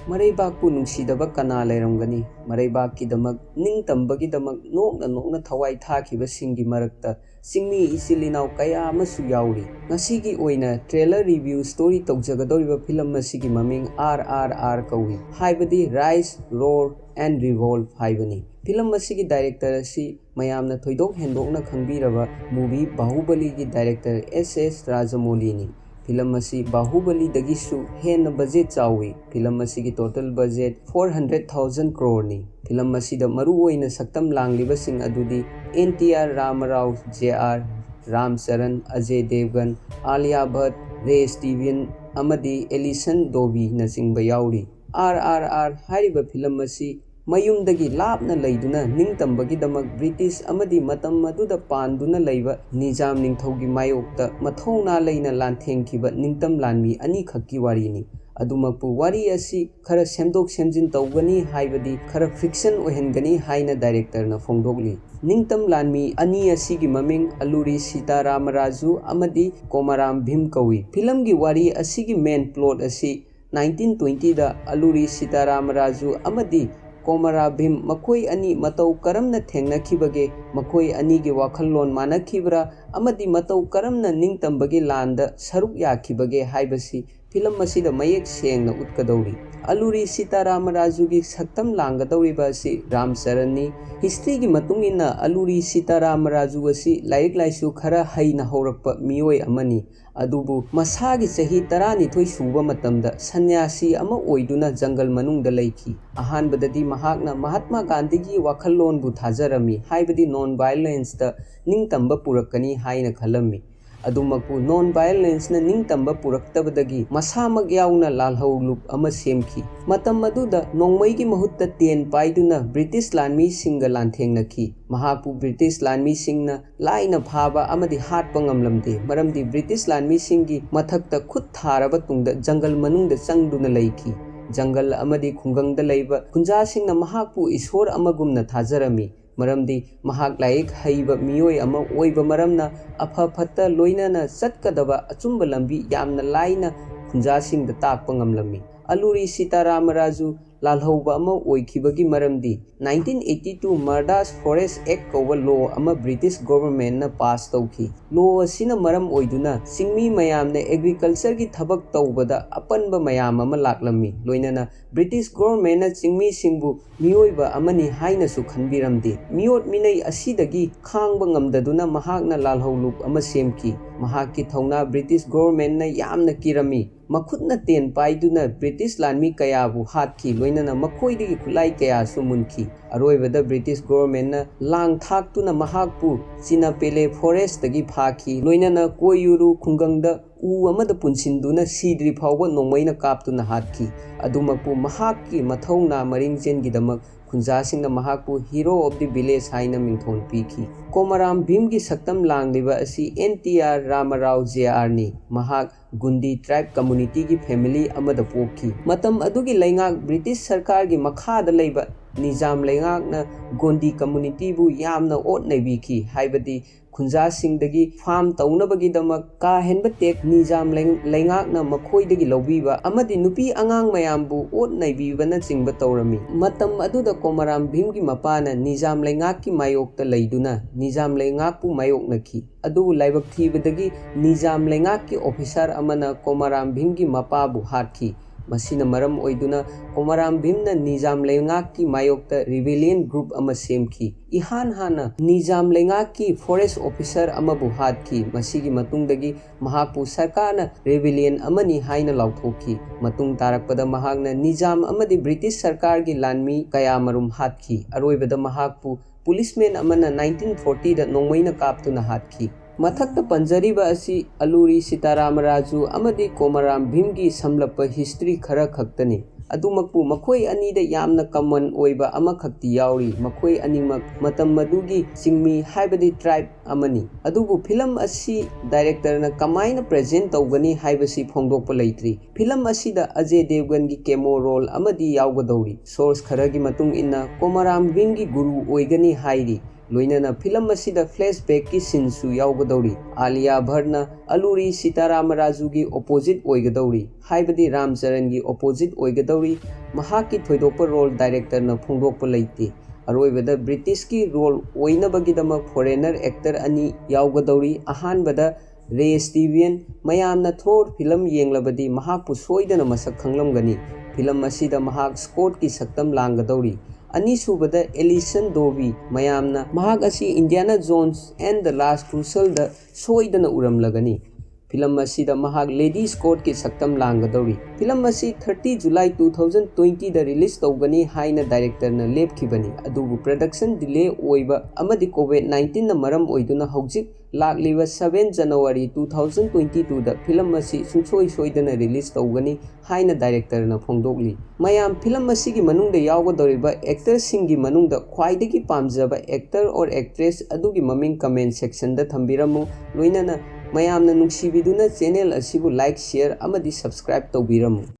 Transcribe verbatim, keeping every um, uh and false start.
ꯃꯔꯩꯕꯥꯛꯄꯨ ꯅꯨꯡꯁꯤꯗꯕ ꯀꯅꯥ ꯂꯩꯔꯝꯒꯅꯤ? ꯃꯔꯩꯕꯥꯛꯀꯤꯗꯃꯛ, ꯅꯤꯡꯇꯝꯕꯒꯤꯗꯃꯛ ꯅꯣꯛꯅ ꯅꯣꯛꯅ ꯊꯋꯥꯏ ꯊꯥꯈꯤꯕꯁꯤꯡꯒꯤ ꯃꯔꯛꯇ ꯆꯤꯡꯃꯤ ꯏꯆꯤꯜ ꯏꯅꯥꯎ ꯀꯌꯥ ꯑꯃꯁꯨ ꯌꯥꯎꯔꯤ꯫ ꯉꯁꯤꯒꯤ ꯑꯣꯏꯅ trailer review story ꯇꯧꯖꯒꯗꯧꯔꯤꯕ ꯐꯤꯂꯝ ꯑꯁꯤꯒꯤ ꯃꯃꯤꯡ R R R ꯀꯧꯏ, ꯍꯥꯏꯕꯗꯤ Rise, Roar and Revolve ꯍꯥꯏꯕꯅꯤ꯫ ꯐꯤꯂꯝ ꯑꯁꯤꯒꯤ director ꯑꯁꯤ ꯃꯌꯥꯝꯅ ꯊꯣꯏꯗꯣꯛ ꯍꯦꯟꯗꯣꯛꯅ ꯈꯪꯕꯤꯔꯕ movie ꯕꯥꯍꯨꯕꯂꯤꯒꯤ director S S ꯔꯥꯖꯃꯧꯂꯤꯅꯤ꯫ ꯐꯤꯂꯝ ꯑꯁꯤ ꯕꯥꯍꯨꯕꯂꯤꯗꯒꯤꯁꯨ ꯍꯦꯟꯅ budget ꯆꯥꯎꯏ꯫ ꯐꯤꯂꯝ ꯑꯁꯤꯒꯤ total budget four hundred thousand crore ꯅꯤ꯫ ꯐꯤꯂꯝ ꯑꯁꯤꯗ ꯃꯔꯨꯑꯣꯏꯅ ꯁꯛꯇꯝ ꯂꯥꯡꯂꯤꯕꯁꯤꯡ ꯑꯗꯨꯗꯤ N T R Rama Rao, J R Ram Charan, Ajay Devgan, Alia Bhatt, Ray Steven ꯑꯃꯗꯤ Alison Dobbyꯅꯆꯤꯡꯕ ꯌꯥꯎꯔꯤ꯫ R R R ꯍꯥꯏꯔꯤꯕ ꯐꯤꯂꯝ ꯑꯁꯤ ꯃꯌꯨꯝꯗꯒꯤ ꯂꯥꯞꯅ ꯂꯩꯗꯨꯅ ꯅꯤꯡꯇꯝꯕꯒꯤꯗꯃꯛ ꯕ꯭ꯔꯤꯇꯤꯁ ꯑꯃꯗꯤ ꯃꯇꯝ ꯑꯗꯨꯗ ꯄꯥꯟꯗꯨꯅ ꯂꯩꯕ ꯅꯤꯖꯥꯝ ꯅꯤꯡꯊꯧꯒꯤ ꯃꯥꯌꯣꯛꯇ ꯃꯊꯧꯅꯥ ꯂꯩꯅ ꯂꯥꯟꯊꯦꯡꯈꯤꯕ ꯅꯤꯡꯇꯝ ꯂꯥꯟꯃꯤ ꯑꯅꯤꯈꯛꯀꯤ ꯋꯥꯔꯤꯅꯤ꯫ ꯑꯗꯨꯃꯛꯄꯨ ꯋꯥꯔꯤ ꯑꯁꯤ ꯈꯔ ꯁꯦꯝꯗꯣꯛ ꯁꯦꯝꯖꯤꯟ ꯇꯧꯒꯅꯤ ꯍꯥꯏꯕꯗꯤ ꯈꯔ fiction ꯑꯣꯏꯍꯟꯒꯅꯤ ꯍꯥꯏꯅ directorꯅ ꯐꯣꯡꯗꯣꯛꯂꯤ꯫ ꯅꯤꯡꯇꯝ ꯂꯥꯟꯃꯤ ꯑꯅꯤ ꯑꯁꯤꯒꯤ ꯃꯃꯤꯡ ꯑꯂꯨꯔꯤ ꯁꯤꯇꯥꯔꯥꯃꯔꯥꯖꯨ ꯑꯃꯗꯤ ꯀꯣꯃꯥꯔꯥꯝ ꯚꯤꯝ ꯀꯧꯏ꯫ ꯐꯤꯂꯝꯒꯤ ꯋꯥꯔꯤ ꯑꯁꯤꯒꯤ main plot ꯑꯁꯤ nineteen twentyꯗ ꯑꯂꯨꯔꯤ ꯁꯤꯇꯥꯔꯥꯃꯔꯥꯖꯨ ꯑꯃꯗꯤ ꯀꯣꯃꯥꯔꯥ ꯚꯤꯝ ꯃꯈꯣꯏ ꯑꯅꯤ ꯃꯇꯧ ꯀꯔꯝꯅ ꯊꯦꯡꯅꯈꯤꯕꯒꯦ, ꯃꯈꯣꯏ ꯑꯅꯤꯒꯤ ꯋꯥꯈꯜꯂꯣꯟ ꯃꯥꯟꯅꯈꯤꯕ꯭ꯔꯥ ꯑꯃꯗꯤ ꯃꯇꯧ ꯀꯔꯝꯅ ꯅꯤꯡꯇꯝꯕꯒꯤ ꯂꯥꯟꯗ ꯁꯔꯨꯛ ꯌꯥꯈꯤꯕꯒꯦ ꯍꯥꯏꯕꯁꯤ ꯐꯤꯂꯝ ꯑꯁꯤꯗ ꯃꯌꯦꯛ ꯁꯦꯡꯅ ꯎꯠꯀꯗꯧꯔꯤ꯫ ꯑꯂꯨꯔꯤ ꯁꯤꯇꯥꯔꯥꯃꯔꯥꯖꯨꯒꯤ ꯁꯛꯇꯝ ꯂꯥꯡꯒꯗꯧꯔꯤꯕ ꯑꯁꯤ ꯔꯥꯝ ꯆꯔꯟꯅꯤ꯫ Historyꯒꯤ ꯃꯇꯨꯡ ꯏꯟꯅ ꯑꯂꯨꯔꯤ ꯁꯤꯇꯥꯔꯥꯃꯔꯥꯖꯨ ꯑꯁꯤ ꯂꯥꯏꯔꯤꯛ ꯂꯥꯏꯁꯨ ꯈꯔ ꯍꯩꯅ ꯍꯧꯔꯛꯄ ꯃꯤꯑꯣꯏ ꯑꯃꯅꯤ꯫ ꯑꯗꯨꯕꯨ ꯃꯁꯥꯒꯤ ꯆꯍꯤ ꯇꯔꯥꯅꯤꯊꯣꯏ ꯁꯨꯕ ꯃꯇꯝꯗ ꯁꯟꯌꯥꯁꯤ ꯑꯃ ꯑꯣꯏꯗꯨꯅ ꯖꯪꯒꯜ ꯃꯅꯨꯡꯗ ꯂꯩꯈꯤ꯫ ꯑꯍꯥꯟꯕꯗꯗꯤ ꯃꯍꯥꯛꯅ ꯃꯍꯥꯠꯃꯥ ꯒꯥꯟꯙꯤꯒꯤ ꯋꯥꯈꯜꯂꯣꯟꯕꯨ ꯊꯥꯖꯔꯝꯃꯤ, ꯍꯥꯏꯕꯗꯤ non violenceꯇ ꯅꯤꯡꯇꯝꯕ ꯄꯨꯔꯛꯀꯅꯤ ꯍꯥꯏꯅ ꯈꯜꯂꯝꯃꯤ꯫ ꯑꯗꯨꯃꯛꯄꯨ non violenceꯅ ꯅꯤꯡꯇꯝꯕ ꯄꯨꯔꯛꯇꯕꯗꯒꯤ ꯃꯁꯥꯃꯛ ꯌꯥꯎꯅ ꯂꯥꯜꯍꯧꯂꯨꯞ ꯑꯃ ꯁꯦꯝꯈꯤ꯫ ꯃꯇꯝ ꯑꯗꯨꯗ ꯅꯣꯡꯃꯩꯒꯤ ꯃꯍꯨꯠꯇ ꯇꯦꯟ ꯄꯥꯏꯗꯨꯅ ꯕ꯭ꯔꯤꯇꯤꯁ ꯂꯥꯟꯃꯤꯁꯤꯡꯒ ꯂꯥꯟꯊꯦꯡꯅꯈꯤ꯫ ꯃꯍꯥꯛꯄꯨ ꯕ꯭ꯔꯤꯇꯤꯁ ꯂꯥꯟꯃꯤꯁꯤꯡꯅ ꯂꯥꯏꯅ ꯐꯥꯕ ꯑꯃꯗꯤ ꯍꯥꯠꯄ ꯉꯝꯂꯝꯗꯦ, ꯃꯔꯝꯗꯤ ꯕ꯭ꯔꯤꯇꯤꯁ ꯂꯥꯟꯃꯤꯁꯤꯡꯒꯤ ꯃꯊꯛꯇ ꯈꯨꯠ ꯊꯥꯔꯕ ꯇꯨꯡꯗ ꯖꯪꯒꯜ ꯃꯅꯨꯡꯗ ꯆꯪꯗꯨꯅ ꯂꯩꯈꯤ꯫ ꯖꯪꯒꯜ ꯑꯃꯗꯤ ꯈꯨꯡꯒꯪꯗ ꯂꯩꯕ ꯈꯨꯟꯖꯥꯁꯤꯡꯅ ꯃꯍꯥꯛꯄꯨ ꯏꯁꯣꯔ ꯑꯃꯒꯨꯝꯅ ꯊꯥꯖꯔꯝꯃꯤ, ꯃꯔꯝꯗꯤ ꯃꯍꯥꯛ ꯂꯥꯏꯔꯤꯛ ꯍꯩꯕ ꯃꯤꯑꯣꯏ ꯑꯃ ꯑꯣꯏꯕ ꯃꯔꯝꯅ ꯑꯐ ꯐꯠꯇ ꯂꯣꯏꯅꯅ ꯆꯠꯀꯗꯕ ꯑꯆꯨꯝꯕ ꯂꯝꯕꯤ ꯌꯥꯝꯅ ꯂꯥꯏꯅ ꯈꯨꯟꯖꯥꯁꯤꯡꯗ ꯇꯥꯛꯄ ꯉꯝꯂꯝꯃꯤ꯫ ꯑꯂꯨꯔꯤ ꯁꯤꯇꯥꯔꯥꯃꯔꯥꯖꯨ ꯂꯥꯜꯍꯧꯕ ꯑꯃ ꯑꯣꯏꯈꯤꯕꯒꯤ ꯃꯔꯝꯗꯤ nineteen eighty two Madras Forest Act ꯀꯧꯕ law ꯑꯃ British governmentꯅ pass ꯇꯧꯈꯤ꯫ Law ꯑꯁꯤꯅ ꯃꯔꯝ ꯑꯣꯏꯗꯨꯅ ꯆꯤꯡꯃꯤ ꯃꯌꯥꯝꯅ agricultureꯒꯤ ꯊꯕꯛ ꯇꯧꯕꯗ ꯑꯄꯟꯕ ꯃꯌꯥꯝ ꯑꯃ ꯂꯥꯛꯂꯝꯃꯤ꯫ ꯂꯣꯏꯅꯅ British governmentꯅ ꯆꯤꯡꯃꯤꯁꯤꯡꯕꯨ ꯃꯤꯑꯣꯏꯕ ꯑꯃꯅꯤ ꯍꯥꯏꯅꯁꯨ ꯈꯟꯕꯤꯔꯝꯗꯦ꯫ ꯃꯤꯑꯣꯠ ꯃꯤꯅꯩ ꯑꯁꯤꯗꯒꯤ ꯈꯥꯡꯕ ꯉꯝꯗꯗꯨꯅ ꯃꯍꯥꯛꯅ ꯂꯥꯜꯍꯧꯂꯨꯞ ꯑꯃ ꯁꯦꯝꯈꯤ꯫ ꯃꯍꯥꯛꯀꯤ ꯊꯧꯅꯥ British governmentꯅ ꯌꯥꯝꯅ ꯀꯤꯔꯝꯃꯤ꯫ ꯃꯈꯨꯠꯅ ꯇꯦꯟ ꯄꯥꯏꯗꯨꯅ British ꯂꯥꯟꯃꯤ ꯀꯌꯥꯕꯨ ꯍꯥꯠꯈꯤ, ꯂꯣꯏꯅꯅ ꯃꯈꯣꯏꯗꯒꯤ ꯈꯨꯠꯂꯥꯏ ꯀꯌꯥꯁꯨ ꯃꯨꯟꯈꯤ꯫ ꯑꯔꯣꯏꯕꯗ British governmentꯅ ꯂꯥꯡ ꯊꯥꯛꯇꯨꯅ ꯃꯍꯥꯛꯄꯨ ꯆꯤꯅꯥꯄꯦꯂꯦ forestꯇꯒꯤ ꯐꯥꯈꯤ, ꯂꯣꯏꯅꯅ ꯀꯣꯌꯨꯔꯨ ꯈꯨꯡꯒꯪꯗ ꯎ ꯑꯃꯗ ꯄꯨꯟꯁꯤꯟꯗꯨꯅ ꯁꯤꯗ꯭ꯔꯤ ꯐꯥꯎꯕ ꯅꯣꯡꯃꯩꯅ ꯀꯥꯞꯇꯨꯅ ꯍꯥꯠꯈꯤ꯫ ꯑꯗꯨꯃꯛꯄꯨ ꯃꯍꯥꯛꯀꯤ ꯃꯊꯧꯅꯥ ꯃꯔꯤꯡꯖꯦꯜꯒꯤꯗꯃꯛ ꯈꯨꯟꯖꯥꯁꯤꯡꯅ ꯃꯍꯥꯛꯄꯨ Hero of the Village ꯍꯥꯏꯅ ꯃꯤꯡꯊꯣꯟ ꯄꯤꯈꯤ꯫ ꯀꯣꯃꯔꯥꯝ ꯚꯤꯝꯒꯤ ꯁꯛꯇꯝ ꯂꯥꯡꯂꯤꯕ ꯑꯁꯤ N T R Rama Rao J R ꯅꯤ꯫ ꯃꯍꯥꯛ ꯒꯨꯟꯗꯤ tribe communityꯒꯤ family ꯑꯃꯗ ꯄꯣꯛꯈꯤ꯫ ꯃꯇꯝ ꯑꯗꯨꯒꯤ ꯂꯩꯉꯥꯛ British ꯁꯔꯀꯥꯔꯒꯤ ꯃꯈꯥꯗ ꯂꯩꯕ ꯅꯤꯖꯥꯝ ꯂꯩꯉꯥꯛꯅ ꯒꯣꯟꯗꯤ communityꯕꯨ ꯌꯥꯝꯅ ꯑꯣꯠ ꯅꯩꯕꯤꯈꯤ, ꯍꯥꯏꯕꯗꯤ ꯈꯨꯟꯖꯥꯁꯤꯡꯗꯒꯤ farm ꯇꯧꯅꯕꯒꯤꯗꯃꯛ ꯀꯥ ꯍꯦꯟꯕ tax ꯅꯤꯖꯥꯝ ꯂꯩ-, ꯂꯩꯉꯥꯛꯅ ꯃꯈꯣꯏꯗꯒꯤ ꯂꯧꯕꯤꯕ ꯑꯃꯗꯤ ꯅꯨꯄꯤ ꯑꯉꯥꯡ ꯃꯌꯥꯝꯕꯨ ꯑꯣꯠ ꯅꯩꯕꯤꯕꯅꯆꯤꯡꯕ ꯇꯧꯔꯝꯃꯤ꯫ ꯃꯇꯝ ꯑꯗꯨꯗ ꯀꯣꯃꯔꯥꯝ ꯚꯤꯝꯒꯤ ꯃꯄꯥꯅ ꯅꯤꯖꯥꯝ ꯂꯩꯉꯥꯛꯀꯤ ꯃꯥꯌꯣꯛꯇ ꯂꯩꯗꯨꯅ ꯅꯤꯖꯥꯝ ꯂꯩꯉꯥꯛꯄꯨ ꯃꯥꯌꯣꯛꯅꯈꯤ꯫ ꯑꯗꯨꯕꯨ ꯂꯥꯏꯕꯛ ꯊꯤꯕꯗꯒꯤ ꯅꯤꯖꯥꯝ ꯂꯩꯉꯥꯛꯀꯤ officer ꯑꯃꯅ ꯀꯣꯃꯔꯥꯝ ꯚꯤꯝꯒꯤ ꯃꯄꯥꯕꯨ ꯍꯥꯠꯈꯤ꯫ ꯃꯁꯤꯅ ꯃꯔꯝ ꯑꯣꯏꯗꯨꯅ ꯀꯣꯃꯔꯥꯝ ꯚꯤꯝꯅ ꯅꯤꯖꯥꯝ ꯂꯩꯉꯥꯛꯀꯤ ꯃꯥꯌꯣꯛꯇ rebellion group ꯑꯃ ꯁꯦꯝꯈꯤ꯫ ꯏꯍꯥꯟ ꯍꯥꯟꯅ ꯅꯤꯖꯥꯝ ꯂꯩꯉꯥꯛꯀꯤ forest officer ꯑꯃꯕꯨ ꯍꯥꯠꯈꯤ꯫ ꯃꯁꯤꯒꯤ ꯃꯇꯨꯡꯗꯒꯤ ꯃꯍꯥꯛꯄꯨ ꯁꯔꯀꯥꯔꯅ rebellion ꯑꯃꯅꯤ ꯍꯥꯏꯅ ꯂꯥꯎꯊꯣꯛꯈꯤ꯫ ꯃꯇꯨꯡ ꯇꯥꯔꯛꯄꯗ ꯃꯍꯥꯛꯅ ꯅꯤꯖꯥꯝ ꯑꯃꯗꯤ British ꯁꯔꯀꯥꯔꯒꯤ ꯂꯥꯟꯃꯤ ꯀꯌꯥꯃꯔꯨꯝ ꯍꯥꯠꯈꯤ꯫ ꯑꯔꯣꯏꯕꯗ ꯃꯍꯥꯛꯄꯨ policeman ꯑꯃꯅ nineteen fortyꯗ ꯅꯣꯡꯃꯩꯅ ꯀꯥꯞꯇꯨꯅ ꯍꯥꯠꯈꯤ꯫ ꯃꯊꯛꯇ ꯄꯟꯖꯔꯤꯕ ꯑꯁꯤ ꯑꯂꯨꯔꯤ ꯁꯤꯇꯥꯔꯥꯃ ꯔꯥꯖꯨ ꯑꯃꯗꯤ ꯀꯣꯃꯔꯥꯝ ꯚꯤꯝꯒꯤ ꯁꯝꯂꯞꯄ history ꯈꯔ ꯈꯛꯇꯅꯤ꯫ ꯑꯗꯨꯃꯛꯄꯨ ꯃꯈꯣꯏ ꯑꯅꯤꯗ ꯌꯥꯝꯅ common ꯑꯣꯏꯕ ꯑꯃꯈꯛꯇꯤ ꯌꯥꯎꯔꯤ, ꯃꯈꯣꯏ ꯑꯅꯤꯃꯛ ꯃꯇꯝ ꯑꯗꯨꯒꯤ ꯆꯤꯡꯃꯤ ꯍꯥꯏꯕꯗꯤ tribe ꯑꯃꯅꯤ꯫ ꯑꯗꯨꯕꯨ film ꯑꯁꯤ directorꯅ ꯀꯃꯥꯏꯅ present ꯇꯧꯒꯅꯤ ꯍꯥꯏꯕꯁꯤ ꯐꯣꯡꯗꯣꯛꯄ ꯂꯩꯇ꯭ꯔꯤ꯫ Film ꯑꯁꯤꯗ ꯑꯖꯦ ꯗꯦꯕꯒꯟꯒꯤ cameo role ꯑꯃꯗꯤ ꯌꯥꯎꯒꯗꯧꯔꯤ꯫ Source ꯈꯔꯒꯤ ꯃꯇꯨꯡ ꯏꯟꯅ ꯀꯣꯃꯔꯥꯝ ꯚꯤꯝꯒꯤ ꯒꯨꯔꯨ ꯑꯣꯏꯒꯅꯤ ꯍꯥꯏꯔꯤ꯫ ꯂꯣꯏꯅꯅ ꯐꯤꯂꯝ ꯑꯁꯤꯗ flashbackꯀꯤ sceneꯁꯨ ꯌꯥꯎꯒꯗꯧꯔꯤ꯫ ꯑꯥꯂꯤꯌꯥ ꯚꯠꯅ ꯑꯂꯨꯔꯤ ꯁꯤꯇꯥꯔꯥꯃꯔꯥꯖꯨꯒꯤ opposite ꯑꯣꯏꯒꯗꯧꯔꯤ, ꯍꯥꯏꯕꯗꯤ ꯔꯥꯝ ꯆꯔꯟꯒꯤ opposite ꯑꯣꯏꯒꯗꯧꯔꯤ꯫ ꯃꯍꯥꯛꯀꯤ ꯊꯣꯏꯗꯣꯛꯄ role directorꯅ ꯐꯣꯡꯗꯣꯛꯄ ꯂꯩꯇꯦ꯫ ꯑꯔꯣꯏꯕꯗ Britishꯀꯤ role ꯑꯣꯏꯅꯕꯒꯤꯗꯃꯛ foreigner actor ꯑꯅꯤ ꯌꯥꯎꯒꯗꯧꯔꯤ꯫ ꯑꯍꯥꯟꯕꯗ ꯔꯦ ꯁ꯭ꯇꯤꯚꯤꯌꯟ꯫ ꯃꯌꯥꯝꯅ ꯊꯣꯔ ꯐꯤꯂꯝ ꯌꯦꯡꯂꯕꯗꯤ ꯃꯍꯥꯛꯄꯨ ꯁꯣꯏꯗꯅ ꯃꯁꯛ ꯈꯪꯂꯝꯒꯅꯤ꯫ ꯐꯤꯂꯝ ꯑꯁꯤꯗ ꯃꯍꯥꯛ ꯁ꯭ꯀꯣꯠꯀꯤ ꯁꯛꯇꯝ ꯂꯥꯡꯒꯗꯧꯔꯤ꯫ ꯑꯅꯤꯁꯨꯕꯗ ꯑꯦꯂꯤꯁꯟ ꯗꯣꯕꯤ꯫ ꯃꯌꯥꯝꯅ ꯃꯍꯥꯛ ꯑꯁꯤ Indiana Jones and the Last Crusaderꯗ ꯁꯣꯏꯗꯅ ꯎꯔꯝꯂꯒꯅꯤ꯫ ꯐꯤꯂꯝ ꯑꯁꯤꯗ ꯃꯍꯥꯛ ꯂꯦꯗꯤ ꯁ꯭ꯀꯣꯠꯀꯤ ꯁꯛꯇꯝ ꯂꯥꯡꯒꯗꯧꯔꯤ꯫ ꯐꯤꯂꯝ ꯑꯁꯤ thirty July two thousand twentyꯗ release ꯇꯧꯒꯅꯤ ꯍꯥꯏꯅ directorꯅ ꯂꯦꯞꯈꯤꯕꯅꯤ, ꯑꯗꯨꯕꯨ production delay ꯑꯣꯏꯕ ꯑꯃꯗꯤ COVID nineteenꯅ ꯃꯔꯝ ꯑꯣꯏꯗꯨꯅ ꯍꯧꯖꯤꯛ ꯂꯥꯛꯂꯤꯕ seven January two thousand twenty twoda film ꯑꯁꯤ ꯁꯨꯡꯁꯣꯏ ꯁꯣꯏꯗꯅ release ꯇꯧꯒꯅꯤ ꯍꯥꯏꯅ directorꯅ ꯐꯣꯡꯗꯣꯛꯂꯤ꯫ ꯃꯌꯥꯝ, ꯐꯤꯂꯝ ꯑꯁꯤꯒꯤ ꯃꯅꯨꯡꯗ ꯌꯥꯎꯒꯗꯧꯔꯤꯕ actorꯁꯤꯡꯒꯤ ꯃꯅꯨꯡꯗ ꯈ꯭ꯋꯥꯏꯗꯒꯤ ꯄꯥꯝꯖꯕ actor or actress ꯑꯗꯨꯒꯤ ꯃꯃꯤꯡ comment sectionꯗ ꯊꯝꯕꯤꯔꯝꯃꯨ꯫ ꯂꯣꯏꯅꯅ ꯃꯌꯥꯝꯅ ꯅꯨꯡꯁꯤꯕꯤꯗꯨꯅ channel ꯑꯁꯤꯕꯨ like, share ꯑꯃꯗꯤ subscribe ꯇꯧꯕꯤꯔꯝꯃꯨ꯫